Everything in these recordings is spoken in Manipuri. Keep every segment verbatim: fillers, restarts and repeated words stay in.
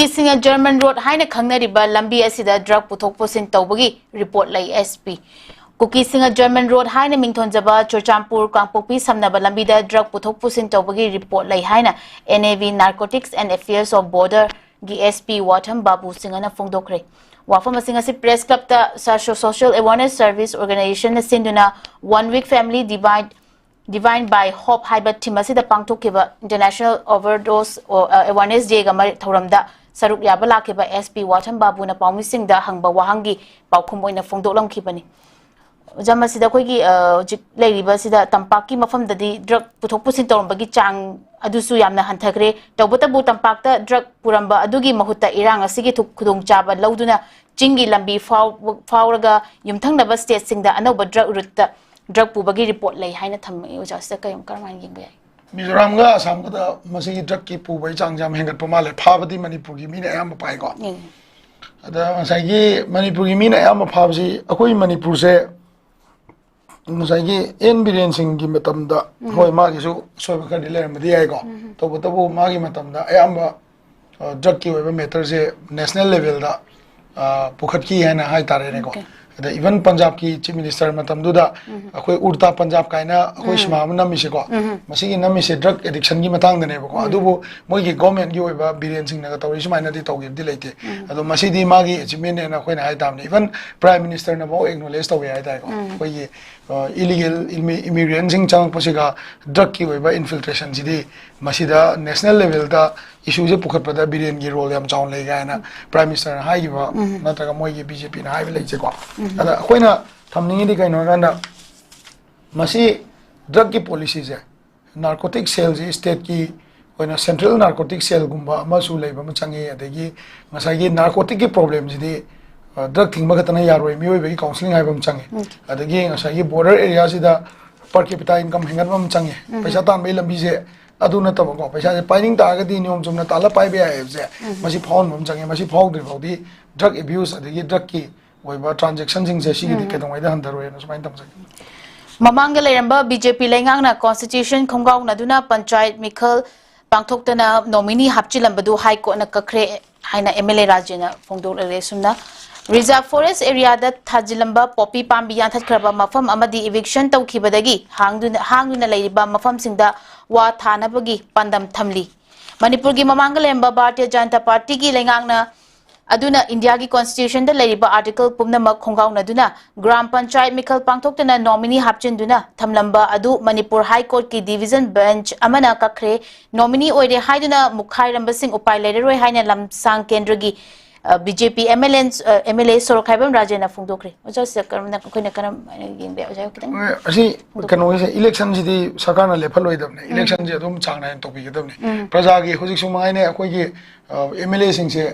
ꯀꯨꯀꯤꯁꯤꯡꯅ ꯖꯔꯃꯟ ꯔꯣꯗ ꯍꯥꯏꯅ ꯈꯪꯅꯔꯤꯕ ꯂꯝꯕꯤ ꯑꯁꯤꯗ ꯗ꯭ꯔꯒ ꯄꯨꯊꯣꯛ ꯄꯨꯁꯤꯟ ꯇꯧꯕꯒꯤ ꯔꯤꯄꯣꯔꯠ ꯂꯩ꯫ S P. ꯀꯨꯀꯤꯁꯤꯡꯅ ꯖꯔꯃꯟ ꯔꯣꯗ ꯍꯥꯏꯅ ꯃꯤꯡꯊꯣꯟꯖꯕ ꯆꯨꯔꯆꯥꯟꯄꯨꯔ ꯀꯥꯡꯄꯣꯛꯄꯤ ꯁꯝꯅꯕ ꯂꯝꯕꯤꯗ ꯗ꯭ꯔꯒ ꯄꯨꯊꯣꯛ ꯄꯨꯁꯤꯟ ꯇꯧꯕꯒꯤ ꯔꯤꯄꯣꯔꯠ ꯂꯩ ꯍꯥꯏꯅ N A V Narcotics and Affairs of Border ꯒꯤ S P ꯋꯥꯊꯝ ꯕꯥꯕꯨ ꯁꯤꯡꯍꯅ ꯐꯣꯡꯗꯣꯛꯈ꯭ꯔꯦ꯫ ꯋꯥꯐꯝ ꯑꯁꯤ ꯉꯁꯤ ꯄ꯭ꯔꯦꯁ ꯀ꯭ꯂꯕꯇ ꯁꯣꯁꯤꯌꯦꯜ ꯑꯦꯋꯥꯔꯅꯦꯁ ꯁꯔꯚꯤꯁ ꯑꯣꯔꯒꯅꯥꯏꯖꯦꯁꯟꯅ ꯁꯤꯟꯗꯨꯅ One Week Family Divine Divine by Hope ꯍꯥꯏꯕ ꯊꯤꯝ ꯑꯁꯤꯗ ꯄꯥꯡꯊꯣꯛꯈꯤꯕ ꯏꯟꯇꯔꯅꯦꯁꯅꯦꯜ ꯑꯣꯚꯔꯗꯣꯁ ꯑꯦꯋꯥꯔꯅꯦꯁ ꯗꯦꯒ ꯃꯔꯤ ꯊꯧꯔꯝꯗ ꯁꯔꯨꯛ ꯌꯥꯕ ꯂꯥꯛꯈꯤꯕ S P ꯋꯥꯊꯝ ꯕꯥꯕꯨꯅ ꯄꯥꯎꯃꯤꯁꯤꯡꯗ ꯍꯪꯕ ꯋꯥꯍꯪꯒꯤ ꯄꯥꯎꯈꯨꯝ ꯑꯣꯏꯅ ꯐꯣꯡꯗꯣꯛꯂꯝꯈꯤꯕꯅꯤ꯫ ꯑꯣꯖꯥ, ꯃꯁꯤꯗ ꯑꯩꯈꯣꯏꯒꯤ, ꯑ, ꯍꯧꯖꯤꯛ ꯂꯩꯔꯤꯕꯁꯤꯗ ꯇꯝꯄꯥꯛꯀꯤ ꯃꯐꯝꯗꯗꯤ ꯗ꯭ꯔꯒ ꯄꯨꯊꯣꯛ ꯄꯨꯁꯤꯟ ꯇꯧꯔꯝꯕꯒꯤ ꯆꯥꯡ ꯑꯗꯨꯁꯨ ꯌꯥꯝꯅ ꯍꯟꯊꯈ꯭ꯔꯦ꯫ ꯇꯧꯕꯇꯕꯨ ꯇꯝꯄꯥꯛꯇ ꯗ꯭ꯔꯒ ꯄꯨꯔꯝꯕ ꯑꯗꯨꯒꯤ ꯃꯍꯨꯠꯇ ꯏꯔꯥꯡ ꯑꯁꯤꯒꯤ ꯊꯨ-, ꯈꯨꯗꯣꯡꯆꯥꯕ ꯂꯧꯗꯨꯅ ꯆꯤꯡꯒꯤ ꯂꯝꯕꯤ ꯐꯥꯎ-, ꯐꯥꯎꯔꯒ ꯌꯨꯝꯊꯪꯅꯕ ꯁ꯭ꯇꯦꯠꯁꯤꯡꯗ ꯑꯅꯧꯕ ꯗ꯭ꯔꯒ ꯔꯨꯠꯇ ꯗ꯭ꯔꯒ ꯄꯨꯕꯒꯤ ꯔꯤꯄꯣꯔꯠ ꯂꯩ ꯍꯥꯏꯅ ꯊꯝꯃꯛꯏ꯫ ꯑꯣꯖꯥ, ꯁꯤꯗ ꯀꯔꯤ-, ꯀꯔꯝꯍꯥꯏꯅ ꯌꯦꯡꯕ ꯌꯥꯏ? ꯃꯤꯖꯣꯔꯥꯝꯒ ꯑꯁꯥꯝꯒꯗ ꯃꯁꯤꯒꯤ ꯗ꯭ꯔꯒꯀꯤ ꯄꯨꯕꯒꯤ ꯆꯥꯡꯁꯦ ꯌꯥꯝ ꯍꯦꯟꯒꯠꯄ ꯃꯥꯜꯂꯦ꯫ ꯐꯥꯕꯗꯤ ꯃꯅꯤꯄꯨꯔꯒꯤ ꯃꯤꯅ ꯑꯌꯥꯝꯕ ꯄꯥꯏꯀꯣ꯫ ꯎꯝ꯫ ꯑꯗ ꯉꯁꯥꯏꯒꯤ ꯃꯅꯤꯄꯨꯔꯒꯤ ꯃꯤꯅ ꯑꯌꯥꯝꯕ ꯐꯥꯕꯁꯤ ꯑꯩꯈꯣꯏ ꯃꯅꯤꯄꯨꯔꯁꯦ ꯉꯁꯥꯏꯒꯤ ꯑꯦꯟ ꯕꯤꯔꯦꯟ ꯁꯤꯡꯒꯤ ꯃꯇꯝꯗ, ꯎꯝ꯫ ꯍꯣꯏ, ꯃꯥꯒꯤꯁꯨ ꯑꯁꯣꯏꯕ ꯈꯔꯗꯤ ꯂꯩꯔꯝꯕꯗꯤ ꯌꯥꯏꯀꯣ꯫ ꯎꯝ꯫ ꯇꯧꯕꯇꯕꯨ ꯃꯥꯒꯤ ꯃꯇꯝꯗ ꯑꯌꯥꯝꯕ, ꯑ, ꯗ꯭ꯔꯒꯀꯤ ꯑꯣꯏꯕ ꯃꯦꯇꯔꯁꯦ ꯅꯦꯁꯅꯦꯜ ꯂꯦꯚꯦꯜꯗ, ꯑ, ꯄꯨꯈꯠꯈꯤ ꯍꯥꯏꯅ ꯍꯥꯏ ꯇꯥꯔꯦꯅꯦꯀꯣ꯫ ꯑꯣꯀꯦ꯫ ꯑꯗ ꯏꯚꯟ ꯄꯟꯖꯥꯕꯀꯤ ꯆꯤꯐ ꯃꯤꯅꯤꯁꯇꯔ ꯃꯇꯝꯗꯨꯗ ꯎꯝ꯫ ꯑꯩꯈꯣꯏ ꯎꯔꯇꯥ ꯄꯟꯖꯥꯕ ꯀꯥꯏꯅ ꯑꯩꯈꯣꯏ ꯎꯝ꯫ ꯁꯤꯃꯥ ꯑꯃ ꯅꯝꯃꯤꯁꯦꯀꯣ, ꯎꯝ꯫ ꯃꯁꯤꯒꯤ ꯅꯝꯃꯤꯁꯦ ꯗ꯭ꯔꯒ ꯑꯦꯗꯤꯛꯁꯟꯒꯤ ꯃꯇꯥꯡꯗꯅꯦꯕꯀꯣ꯫ ꯎꯝ꯫ ꯑꯗꯨꯕꯨ ꯃꯣꯏꯒꯤ ꯒꯣꯔꯃꯦꯟꯒꯤ ꯑꯣꯏꯕ ꯕꯤꯔꯦꯟ ꯁꯤꯡꯅꯒ ꯇꯧꯔꯤ ꯁꯨꯃꯥꯏꯅꯗꯤ ꯇꯧꯈꯤꯕꯗꯤ ꯂꯩꯇꯦ꯫ ꯎꯝ꯫ ꯑꯗꯣ ꯃꯁꯤꯗꯤ ꯃꯥꯒꯤ ꯑꯦꯆꯤꯞꯃꯦꯟꯅꯦꯅ ꯑꯩꯈꯣꯏꯅ ꯍꯥꯏ ꯇꯥꯕꯅꯤ꯫ ꯏꯚꯟ ꯄ꯭ꯔꯥꯏꯝ ꯃꯤꯅꯤꯁꯇꯔꯅꯐꯥꯎ ꯑꯦꯛꯅꯣꯂꯦꯖ ꯇꯧꯋꯦ ꯍꯥꯏ ꯇꯥꯔꯦꯀꯣ꯫ ꯎꯝ꯫ ꯑꯩꯈꯣꯏꯒꯤ, ꯑ, ꯏꯂꯤꯒꯦꯜ ꯏꯃꯤ-, ꯏꯃꯤꯒ꯭ꯔꯦꯟꯁꯤꯡ ꯆꯪꯉꯛꯄꯁꯤꯒ ꯗ꯭ꯔꯒꯀꯤ ꯑꯣꯏꯕ ꯏꯟꯐꯤꯜꯇ꯭ꯔꯦꯁꯟꯁꯤꯗꯤ ꯃꯁꯤꯗ ꯅꯦꯁꯅꯦꯜ ꯂꯦꯚꯦꯜꯗ ꯏꯁꯨꯁꯦ ꯄꯨꯈꯠꯄꯗ ꯕꯤꯔꯦꯟꯒꯤ ꯔꯣꯜ ꯌꯥꯝ ꯆꯥꯎꯅ ꯂꯩ ꯀꯥꯏꯅ ꯎꯝ꯫ ꯄ꯭ꯔꯥꯏꯝ ꯃꯤꯅꯤꯁꯇꯔꯅ ꯍꯥꯏꯈꯤꯕ ꯎꯝ꯫ ꯅꯠꯇ꯭ꯔꯒ ꯃꯣꯏꯒꯤ ꯕꯤ ꯖꯦ ꯄꯤꯅ ꯍꯥꯏꯕ ꯂꯩꯖꯩꯀꯣ꯫ ꯎꯝ꯫ ꯑꯗ ꯑꯩꯈꯣꯏꯅ ꯊꯝꯅꯤꯡꯉꯤꯗꯤ ꯀꯩꯅꯣ ꯍꯥꯏꯀꯥꯟꯗ ꯃꯁꯤ ꯗ꯭ꯔꯒꯀꯤ ꯄꯣꯂꯤꯁꯤꯁꯦ ꯅꯥꯔꯀꯣꯇꯤꯛ ꯁꯦꯜꯁꯤ ꯁ꯭ꯇꯦꯠꯀꯤ ꯑꯣꯏꯅ ꯁꯦꯟꯇ꯭ꯔꯦꯜ ꯅꯥꯔꯀꯣꯇꯤꯛ ꯁꯦꯜꯒꯨꯝꯕ ꯑꯃꯁꯨ ꯂꯩꯕ ꯑꯃ ꯆꯪꯉꯤ꯫ ꯑꯗꯒꯤ ꯉꯁꯥꯏꯒꯤ ꯅꯥꯔꯀꯣꯇꯤꯛꯀꯤ ꯄ꯭ꯔꯣꯕ꯭ꯂꯦꯝꯁꯤꯗꯤ, ꯑ, ꯗ꯭ꯔꯒ ꯊꯤꯡꯕ ꯈꯛꯇꯅ ꯌꯥꯔꯣꯏ, ꯃꯤꯑꯣꯏꯕꯒꯤ ꯀꯥꯎꯟꯁꯤꯂꯤꯡ ꯍꯥꯏꯕ ꯑꯃ ꯆꯪꯉꯤ꯫ ꯎꯝ꯫ ꯑꯗꯒꯤ ꯉꯁꯥꯏꯒꯤ ꯕꯣꯔꯗꯔ ꯑꯦꯔꯤꯌꯥꯁꯤꯗ ꯄꯔ ꯀꯦꯄꯤꯇꯥ ꯏꯟꯀꯝ ꯍꯦꯟꯒꯠꯄ ꯑꯃ ꯆꯪꯉꯤ꯫ ꯎꯝ꯫ ꯄꯩꯁꯥ ꯇꯥꯟꯕꯒꯤ ꯂꯝꯕꯤꯁꯦ ꯑꯗꯨ ꯅꯠꯇꯕꯀꯣ, ꯄꯩꯁꯥꯁꯦ ꯄꯥꯏꯅꯤꯡ ꯇꯥꯔꯒꯗꯤ ꯅꯤꯌꯣꯝ ꯆꯨꯝꯅ ꯇꯥꯜꯂ ꯄꯥꯏꯕ ꯌꯥꯏ ꯍꯥꯏꯕꯁꯦ ꯎꯝ꯫ ꯃꯁꯤ ꯐꯥꯎꯍꯟꯕ ꯑꯃ ꯆꯪꯉꯤ꯫ ꯃꯁꯤ ꯐꯥꯎꯗ꯭ꯔꯤ ꯐꯥꯎꯗꯤ ꯗ꯭ꯔꯒ ꯑꯦꯕ꯭ꯌꯨꯁ ꯑꯗꯒꯤ ꯗ꯭ꯔꯒꯀꯤ ꯑꯣꯏꯕ ꯇ꯭ꯔꯥꯟꯖꯦꯛꯁꯟꯁꯤꯡꯁꯦ ꯁꯤꯒꯤꯗꯤ ꯎꯝ꯫ ꯀꯩꯗꯧꯉꯩꯗ ꯍꯟꯊꯔꯣꯏꯅ ꯁꯨꯃꯥꯏꯅ ꯊꯝꯖꯒꯦ꯫ ꯃꯃꯥꯡꯗ ꯂꯩꯔꯝꯕ ꯕꯤ ꯖꯦ ꯄꯤ ꯂꯩꯉꯥꯛꯅ ꯀꯣꯟꯁꯇꯤꯇ꯭ꯌꯨꯁꯟ ꯈꯣꯡꯒꯥꯎꯅꯗꯨꯅ ꯄꯟꯆꯥꯌꯠ ꯃꯤꯈꯜ ꯄꯥꯡꯊꯣꯛꯇꯅ ꯅꯣꯃꯤꯅꯤ ꯍꯥꯞꯆꯤꯜꯂꯝꯕꯗꯨ ꯍꯥꯏ ꯀꯣꯔꯠꯅ ꯀꯛꯈ꯭ꯔꯦ꯫ ꯍꯥꯏꯅ ꯑꯦꯝ ꯑꯦꯜ ꯑꯦ ꯔꯥꯖꯦꯟꯅ ꯐꯣꯡꯗꯣꯛꯂꯦ꯫ ꯑꯁꯨꯝꯅ ꯔꯤꯖꯥꯔꯚ ꯐꯣꯔꯦꯁ ꯑꯦꯔꯤꯌꯥꯗ ꯊꯥꯖꯤꯜꯂꯝꯕ ꯄꯣꯄꯤ ꯄꯥꯝꯕꯤ ꯌꯥꯟꯊꯠꯈ꯭ꯔꯕ ꯃꯐꯝ ꯑꯃꯗꯤ ꯏꯚꯤꯛꯁꯟ ꯇꯧꯈꯤꯕꯗꯒꯤ ꯍꯥꯡꯗꯨꯅ ꯍꯥꯡꯗꯨꯅ ꯂꯩꯔꯤꯕ ꯃꯐꯝꯁꯤꯡꯗ ꯋꯥ ꯊꯥꯅꯕꯒꯤ ꯄꯥꯟꯗꯝ ꯊꯝꯂꯤ꯫ ꯃꯅꯤꯄꯨꯔꯒꯤ ꯃꯃꯥꯡꯗ ꯂꯩꯔꯝꯕ ꯚꯥꯔꯇꯤꯌ ꯖꯅꯇꯥ ꯄꯥꯔꯇꯤꯒꯤ ꯂꯩꯉꯥꯛꯅ ꯑꯗꯨꯅ ꯏꯟꯗꯤꯌꯥꯒꯤ ꯀꯣꯟꯁꯇꯤꯇ꯭ꯌꯨꯁꯟꯗ ꯂꯩꯔꯤꯕ ꯑꯥꯔꯇꯤꯀꯜ ꯄꯨꯝꯅꯃꯛ ꯈꯣꯡꯒꯥꯎꯅꯗꯨꯅ ꯒ꯭ꯔꯥꯝ ꯄꯟꯆꯥꯌꯠ ꯃꯤꯈꯜ ꯄꯥꯡꯊꯣꯛꯇꯨꯅ ꯅꯣꯃꯤꯅꯤ ꯍꯥꯞꯆꯤꯟꯗꯨꯅ ꯊꯝꯂꯝꯕ ꯑꯗꯨ ꯃꯅꯤꯄꯨꯔ ꯍꯥꯏ ꯀꯣꯔꯠꯀꯤ ꯗꯤꯚꯤꯖꯟ ꯕꯦꯟꯆ ꯑꯃꯅ ꯀꯛꯈ꯭ꯔꯦ꯫ ꯅꯣꯃꯤꯅꯤ ꯑꯣꯏꯔꯦ ꯍꯥꯏꯗꯨꯅ ꯃꯨꯛꯈꯥꯏꯔꯝꯕꯁꯤꯡ ꯎꯄꯥꯏ ꯂꯩꯔꯔꯣꯏ ꯍꯥꯏꯅ ꯂꯝꯁꯥꯡ ꯀꯦꯟꯗ꯭ꯔꯒꯤ B J P M L A, M L A ꯁꯣꯔꯣꯛꯈꯥꯏꯕꯝ ꯔꯥꯖꯦꯟꯅ ꯐꯣꯡꯗꯣꯛꯈ꯭ꯔꯦ꯫ ꯑꯣꯖꯥ, ꯁꯤꯗ ꯀꯔꯝꯅ, ꯑꯩꯈꯣꯏꯅ ꯀꯔꯝ ꯍꯥꯏꯅ ꯌꯦꯡꯕ ꯌꯥꯏ? ꯑꯣꯖꯥ, ꯈꯤꯇꯪ ꯑꯁꯤ ꯐꯣꯡꯗꯣꯛꯄꯤꯌꯨ꯫ ꯀꯩꯅꯣꯒꯤꯁꯦ, ꯏꯂꯦꯛꯁꯟꯁꯤꯗꯤ ꯁꯔꯀꯥꯔꯅ ꯂꯦꯞꯍꯜꯂꯣꯏꯗꯕꯅꯤ꯫ ꯏꯂꯦꯛꯁꯟꯁꯦ ꯑꯗꯨꯝ ꯆꯥꯡ ꯅꯥꯏꯅ ꯇꯧꯕꯤꯒꯗꯕꯅꯤ꯫ ꯄ꯭ꯔꯖꯥꯒꯤ ꯍꯧꯖꯤꯛꯁꯨ ꯃꯉꯥꯏꯅꯦ, ꯑꯩꯈꯣꯏꯒꯤ ꯑꯦꯝ ꯑꯦꯜ ꯑꯦꯁꯤꯡꯁꯦ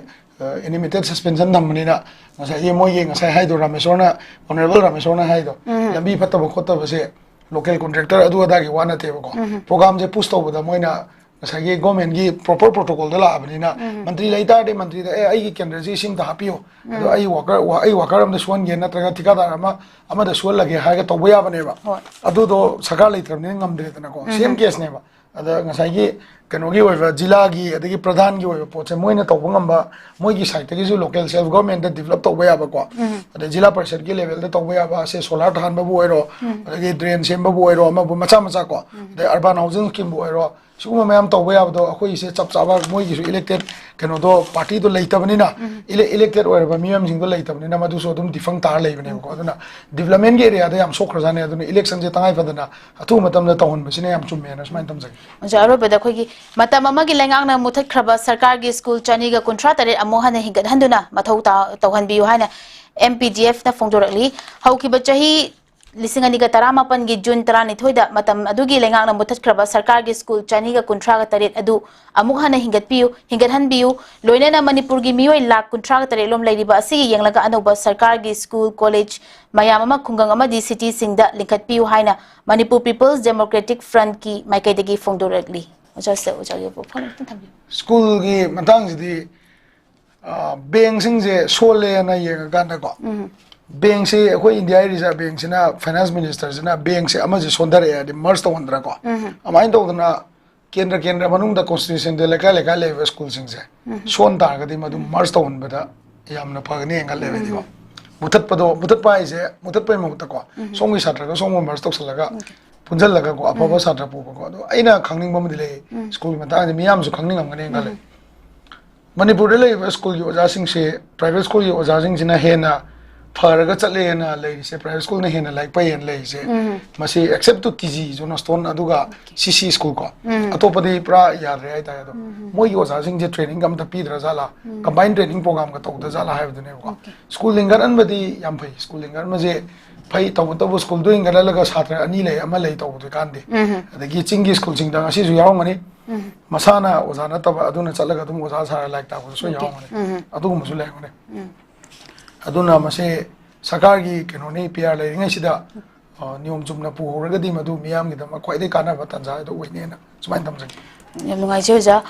ꯑꯦꯅꯤꯃꯦꯇꯦꯠ ꯁꯁꯄꯦꯟꯁꯟ ꯊꯝꯕꯅꯤꯅ, ꯉꯁꯥꯏꯒꯤ ꯃꯣꯏꯒꯤ ꯉꯁꯥꯏ ꯍꯥꯏꯗꯣ ꯔꯥꯃꯦꯁꯣꯔꯅ, ꯑꯣꯅꯔꯦꯕꯜ ꯔꯥꯃꯦꯁꯣꯔꯅ ꯍꯥꯏꯗꯣ, ꯂꯝꯕꯤ ꯐꯠꯇꯕ ꯈꯣꯠꯇꯕꯁꯦ ꯂꯣꯀꯦꯜ ꯀꯣꯟꯇ꯭ꯔꯦꯛꯇꯔ ꯑꯗꯨ ꯑꯗꯥꯒꯤ ꯋꯥ ꯅꯠꯇꯦꯕꯀꯣ꯫ ꯄ꯭ꯔꯣꯒꯥꯝꯁꯦ ꯄꯨꯁ ꯇꯧꯕꯗ ꯃꯣꯏꯅ ꯉꯁꯥꯏꯒꯤ ꯒꯣꯔꯃꯦꯟꯒꯤ ꯄ꯭ꯔꯣꯄꯔ ꯄ꯭ꯔꯣꯇꯣꯀꯣꯜꯗ ꯂꯥꯛꯑꯕꯅꯤꯅ, ꯃꯟꯇ꯭ꯔꯤ ꯂꯩ ꯇꯥꯔꯗꯤ ꯃꯟꯇ꯭ꯔꯤꯗ, "ꯑꯦ, ꯑꯩꯒꯤ ꯀꯦꯟꯗ꯭ꯔꯁꯤ ꯁꯤꯝꯇ ꯍꯥꯞꯄꯤꯌꯨ, ꯑꯗꯣ ꯑꯩ ꯋꯥꯀꯔ, ꯑꯩ ꯋꯥꯀꯔ ꯑꯃꯗ ꯁꯨꯍꯟꯒꯦ, ꯅꯠꯇ꯭ꯔꯒ ꯊꯤꯀꯥꯗꯥꯔ ꯑꯃ, ꯑꯃꯗ ꯁꯨꯍꯜꯂꯒꯦ" ꯍꯥꯏꯔꯒ ꯇꯧꯕ ꯌꯥꯕꯅꯦꯕ꯫ ꯍꯣꯏ꯫ ꯑꯗꯨꯗꯣ ꯁꯔꯀꯥꯔ ꯂꯩꯇ꯭ꯔꯕꯅꯤꯅ ꯉꯝꯗ꯭ꯔꯦꯗꯅꯀꯣ꯫ ꯁꯦꯝ ꯀꯦꯁꯅꯦꯕ꯫ ꯑꯗ ꯉꯁꯥꯏꯒꯤ ꯀꯩꯅꯣꯒꯤ ꯑꯣꯏꯕ, ꯖꯤꯂꯥꯒꯤ ꯑꯗꯒꯤ ꯄ꯭ꯔꯙꯥꯟꯒꯤ ꯑꯣꯏꯕ ꯄꯣꯠꯁꯦ ꯃꯣꯏꯅ ꯇꯧꯕ ꯉꯝꯕ, ꯃꯣꯏꯒꯤ ꯁꯥꯏꯠꯇꯒꯤꯁꯨ ꯂꯣꯀꯦꯜ ꯁꯦꯜꯐ ꯒꯣꯔꯃꯦꯟꯗ ꯗꯤꯕꯂꯞ ꯇꯧꯕ ꯌꯥꯕꯀꯣ, ꯑꯗꯩ ꯖꯤꯂꯥ ꯄꯔꯤꯁꯠꯀꯤ ꯂꯦꯚꯦꯜꯗ ꯇꯧꯕ ꯌꯥꯕ, ꯁꯦ ꯁꯣꯂꯥꯔ ꯊꯥꯍꯟꯕꯕꯨ ꯑꯣꯏꯔꯣ, ꯑꯗꯒꯤ ꯗ꯭ꯔꯦꯟ ꯁꯦꯝꯕꯕꯨ ꯑꯣꯏꯔꯣ, ꯑꯃꯕꯨ ꯃꯆꯥ ꯃꯆꯥ ꯀꯣ, ꯑꯗꯩ ꯑꯔꯕꯥꯟ ꯍꯥꯎꯁꯤꯡ ꯁ꯭ꯀꯤꯝꯕꯨ ꯑꯣꯏꯔꯣ, ꯁꯤꯒꯨꯝꯕ ꯃꯌꯥꯝ ꯇꯧꯕ ꯌꯥꯕꯗꯣ ꯑꯩꯈꯣꯏꯒꯤꯁꯦ ꯆꯞ ꯆꯥꯕ ꯃꯣꯏꯒꯤꯁꯨ ꯏꯂꯦꯛꯇꯦꯠ ꯀꯩꯅꯣꯗꯣ, ꯄꯥꯔꯇꯤꯗꯣ ꯂꯩꯇꯕꯅꯤꯅ, ꯏꯂꯦ-, ꯏꯂꯦꯛꯇꯦꯠ ꯑꯣꯏꯔꯕ ꯃꯤꯌꯥꯝꯁꯤꯡꯗꯣ ꯂꯩꯇꯕꯅꯤꯅ ꯃꯗꯨꯁꯨ ꯑꯗꯨꯝ ꯗꯤꯐꯪ ꯇꯥꯔ ꯂꯩꯕꯅꯦꯕꯀꯣ꯫ ꯑꯗꯨꯅ ꯗꯤꯕꯂꯞꯃꯦꯟꯒꯤ ꯑꯦꯔꯤꯌꯥꯗ ꯌꯥꯝ ꯁꯣꯛꯈ꯭ꯔꯖꯥꯠꯅꯦ꯫ ꯑꯗꯨꯅ ꯏꯂꯦꯛꯁꯟꯁꯦ ꯇꯉꯥꯏ ꯐꯗꯅ ꯑꯊꯨꯕ ꯃꯇꯝꯗ ꯇꯧꯍꯟꯕꯁꯤꯅ ꯌꯥꯝ ꯆꯨꯝꯃꯦꯅ ꯁꯨꯃꯥꯏꯅ ꯊꯝꯖꯒꯦ꯫ ꯑꯣꯖꯥ, ꯑꯔꯣꯏꯕꯗ ꯑꯩꯈꯣꯏꯒꯤ ꯃꯇꯝ ꯑꯃꯒꯤ ꯂꯩꯉꯥꯛꯅ ꯃꯨꯊꯠꯈ꯭ꯔꯕ ꯁꯔꯀꯥꯔꯒꯤ ꯁ꯭ꯀꯨꯜ ꯆꯅꯤꯒ ꯀꯨꯟꯊ꯭ꯔꯥ ꯇꯔꯦꯠ ꯑꯃꯨꯛ ꯍꯟꯅ ꯍꯤꯡꯒꯠꯍꯟꯗꯨꯅ ꯃꯊꯧ ꯇꯥ-, ꯇꯧꯍꯟꯕꯤꯌꯨ ꯍꯥꯏꯅ ꯑꯦꯝ ꯄꯤ ꯗꯤ ꯑꯦꯐꯅ ꯐꯣꯡꯗꯣꯔꯛꯂꯤ꯫ ꯍꯧꯈꯤꯕ ꯆꯍꯤ ꯂꯤꯁꯤꯡ ꯑꯅꯤꯒ ꯇꯔꯥꯃꯥꯄꯟꯒꯤ ꯖꯨꯟ ꯇꯔꯥꯅꯤꯊꯣꯏꯗ ꯃꯇꯝ ꯑꯗꯨꯒꯤ ꯂꯩꯉꯥꯛꯅ ꯃꯨꯊꯠꯈ꯭ꯔꯕ ꯁꯔꯀꯥꯔꯒꯤ ꯁ꯭ꯀꯨꯜ ꯆꯅꯤꯒ ꯀꯨꯟꯊ꯭ꯔꯥꯒ ꯇꯔꯦꯠ ꯑꯗꯨ ꯑꯃꯨꯛ ꯍꯟꯅ ꯍꯤꯡꯒꯠꯄꯤꯌꯨ, ꯍꯤꯡꯒꯠꯍꯟꯕꯤꯌꯨ, ꯂꯣꯏꯅꯅ ꯃꯅꯤꯄꯨꯔꯒꯤ ꯃꯤꯑꯣꯏ ꯂꯥꯈ ꯀꯨꯟꯊ꯭ꯔꯥꯒ ꯇꯔꯦꯠ ꯂꯣꯝ ꯂꯩꯔꯤꯕ ꯑꯁꯤꯒꯤ ꯌꯦꯡꯂꯒ ꯑꯅꯧꯕ ꯁꯔꯀꯥꯔꯒꯤ ꯁ꯭ꯀꯨꯜ, ꯀꯣꯂꯦꯖ ꯃꯌꯥꯝ ꯑꯃ ꯈꯨꯡꯒꯪ ꯑꯃꯗꯤ ꯁꯤꯇꯤꯁꯤꯡꯗ ꯂꯤꯡꯈꯠꯄꯤꯌꯨ ꯍꯥꯏꯅ ꯃꯅꯤꯄꯨꯔ ꯄꯤꯄꯜꯁ ꯗꯦꯃꯣꯀ꯭ꯔꯦꯇꯤꯛ ꯐ꯭ꯔꯟꯠꯀꯤ ꯃꯥꯏꯀꯩꯗꯒꯤ ꯐꯣꯡꯗꯣꯔꯛꯂꯤ꯫ ꯑꯣꯖꯥ, ꯁꯤꯗ ꯑꯣꯖꯥꯒꯤ ꯋꯥꯐꯝ ꯈꯤꯇꯪ ꯊꯝꯕꯤꯌꯨ꯫ ꯁ꯭ꯀꯨꯜꯒꯤ ꯃꯇꯥꯡꯁꯤꯗꯤ, ꯑ, ꯕꯦꯡꯁꯤꯡꯁꯦ ꯁꯣꯜꯂꯦꯅ ꯌꯦꯡꯉꯀꯥꯟꯗꯀꯣ, ꯕꯦꯡꯁꯤ ꯑꯩꯈꯣꯏ ꯏꯟꯗꯤꯌꯥꯒꯤ ꯔꯤꯖꯥꯔꯚ ꯕꯦꯡꯁꯤꯅ, ꯐꯥꯏꯅꯥꯟꯁ ꯃꯤꯅꯤꯁꯇꯔꯁꯤꯅ ꯕꯦꯡꯁꯦ ꯑꯃꯁꯦ ꯁꯣꯟꯊꯔꯛꯑꯦ ꯍꯥꯏꯗꯤ ꯃꯔꯖ ꯇꯧꯍꯟꯗꯅꯀꯣ, ꯑꯗꯨꯃꯥꯏꯅ ꯇꯧꯗꯅ ꯀꯦꯟꯗ꯭ꯔ ꯀꯦꯟꯗ꯭ꯔ ꯃꯅꯨꯡꯗ, ꯀꯣꯟꯁꯇꯤꯇ꯭ꯌꯨꯁꯟꯗ ꯂꯩꯀꯥꯏ ꯂꯩꯀꯥꯏ ꯂꯩꯔꯤꯕ ꯁ꯭ꯀꯨꯜꯁꯤꯡꯁꯦ ꯁꯣꯟ ꯇꯥꯔꯒꯗꯤ ꯃꯗꯨ ꯃꯔꯖ ꯇꯧꯍꯟꯕꯗ ꯌꯥꯝꯅ ꯐꯒꯅꯤ ꯈꯜꯂꯦ꯫ ꯍꯥꯏꯗꯤꯀꯣ, ꯃꯨꯊꯠꯄꯗꯣ, ꯃꯨꯊꯠꯄ ꯍꯥꯏꯁꯦ, ꯃꯨꯊꯠꯄꯩ ꯃꯍꯨꯠꯇꯀꯣ, ꯁꯣꯝꯒꯤ ꯁꯥꯇ꯭ꯔꯒ ꯁꯣꯝꯒ ꯃꯔꯖ ꯇꯧꯁꯜꯂꯒ ꯄꯨꯟꯁꯤꯜꯂꯒꯀꯣ, ꯑꯐꯕ ꯁꯥꯇ꯭ꯔ ꯄꯨꯕꯀꯣ꯫ ꯑꯗꯣ ꯑꯩꯅ ꯈꯪꯅꯤꯡꯕ ꯑꯃꯗꯤ ꯂꯩ, ꯁ꯭ꯀꯨꯜꯒꯤ ꯃꯇꯥꯡꯗ ꯃꯤꯌꯥꯝꯁꯨ ꯈꯪꯅꯤꯡꯉꯝꯒꯅꯤ ꯈꯜꯂꯦ꯫ ꯃꯅꯤꯄꯨꯔꯗ ꯂꯩꯔꯤꯕ ꯁ꯭ꯀꯨꯜꯒꯤ ꯑꯣꯖꯥꯁꯤꯡꯁꯦ, ꯄ꯭ꯔꯥꯏꯚꯦꯠ ꯁ꯭ꯀꯨꯜꯒꯤ ꯑꯣꯖꯥꯁꯤꯡꯁꯤꯅ ꯍꯦꯟꯅ ꯐꯔꯒ ꯆꯠꯂꯦꯅ ꯂꯩꯔꯤꯁꯦ, ꯄ꯭ꯔꯥꯏꯚꯦꯠ ꯁ꯭ꯀꯨꯜꯅ ꯍꯦꯟꯅ ꯂꯥꯏꯔꯤꯛ ꯐꯩꯌꯦꯅ ꯂꯩꯔꯤꯁꯦ, ꯃꯁꯤ except to ꯇꯤ ꯖꯤ ꯖꯣꯅꯥꯁꯇꯣꯟ ꯑꯗꯨꯒ ꯁꯤ ꯁꯤ ꯁ꯭ꯀꯨꯜ ꯀꯣ, ꯑꯇꯣꯞꯄꯗꯤ ꯄꯨꯔꯥ ꯌꯥꯗ꯭ꯔꯦ ꯍꯥꯏꯇꯥꯔꯦ꯫ ꯑꯗꯣ ꯃꯣꯏꯒꯤ ꯑꯣꯖꯥꯁꯤꯡꯁꯦ ꯇ꯭ꯔꯦꯅꯤꯡꯒ ꯑꯝꯇ ꯄꯤꯗ꯭ꯔ ꯖꯥꯠꯂꯥ, ꯀꯝꯕꯥꯏꯟ ꯇ꯭ꯔꯦꯅꯤꯡ ꯄ꯭ꯔꯣꯒ꯭ꯔꯥꯝꯒ ꯇꯧꯗ ꯖꯥꯠꯂꯥ ꯍꯥꯏꯕꯗꯨꯅꯦꯕꯀꯣ꯫ ꯁ꯭ꯀꯨꯜ ꯂꯤꯡꯈꯠꯍꯟꯕꯗꯤ ꯌꯥꯝ ꯐꯩ, ꯁ꯭ꯀꯨꯜ ꯂꯤꯡꯈꯠꯍꯟꯕꯁꯦ ꯐꯩ꯫ ꯇꯧꯕꯇꯕꯨ ꯁ꯭ꯀꯨꯜꯗꯨ ꯂꯤꯡꯈꯠꯍꯜꯂꯒ ꯁꯥꯇ꯭ꯔ ꯑꯅꯤ ꯂꯩ, ꯑꯃ ꯂꯩ ꯇꯧꯕꯗꯨ ꯀꯥꯟꯗꯦ꯫ ꯑꯗꯒꯤ ꯆꯤꯡꯒꯤ ꯁ꯭ꯀꯨꯜꯁꯤꯡꯗ ꯉꯁꯤꯁꯨ ꯌꯥꯎꯔꯝꯒꯅꯤ, ꯃꯁꯥꯅ ꯑꯣꯖꯥ ꯅꯠꯇꯕ ꯑꯗꯨꯅ ꯆꯠꯂꯒ ꯑꯗꯨꯝ ꯑꯣꯖꯥ ꯁꯥꯔ ꯂꯥꯏꯔꯤꯛ ꯇꯥꯛꯄꯗꯨꯁꯨ ꯌꯥꯎꯔꯝꯒꯅꯤ꯫ ꯑꯗꯨꯒꯨꯝꯕꯁꯨ ꯂꯩꯔꯝꯒꯅꯤ꯫ ꯑꯗꯨꯅ ꯃꯁꯤ ꯁꯔꯀꯥꯔꯒꯤ ꯀꯩꯅꯣꯅꯤ, ꯄꯤ ꯑꯥꯔ ꯂꯩꯔꯤꯉꯩꯁꯤꯗ, ꯑ, ꯅꯤꯌꯣꯝ ꯆꯨꯝꯅ ꯄꯨꯍꯧꯔꯒꯗꯤ ꯃꯗꯨ ꯃꯤꯌꯥꯝꯒꯤꯗꯃꯛ ꯈ꯭ꯋꯥꯏꯗꯒꯤ ꯀꯥꯟꯅꯕ ꯇꯥꯟꯖꯥ ꯑꯗꯨ ꯑꯣꯏꯅꯦꯅ ꯁꯨꯃꯥꯏꯅ ꯊꯝꯖꯒꯦ꯫ ꯌꯥꯝ ꯅꯨꯡꯉꯥꯏꯖꯩ ꯑꯣꯖꯥ꯫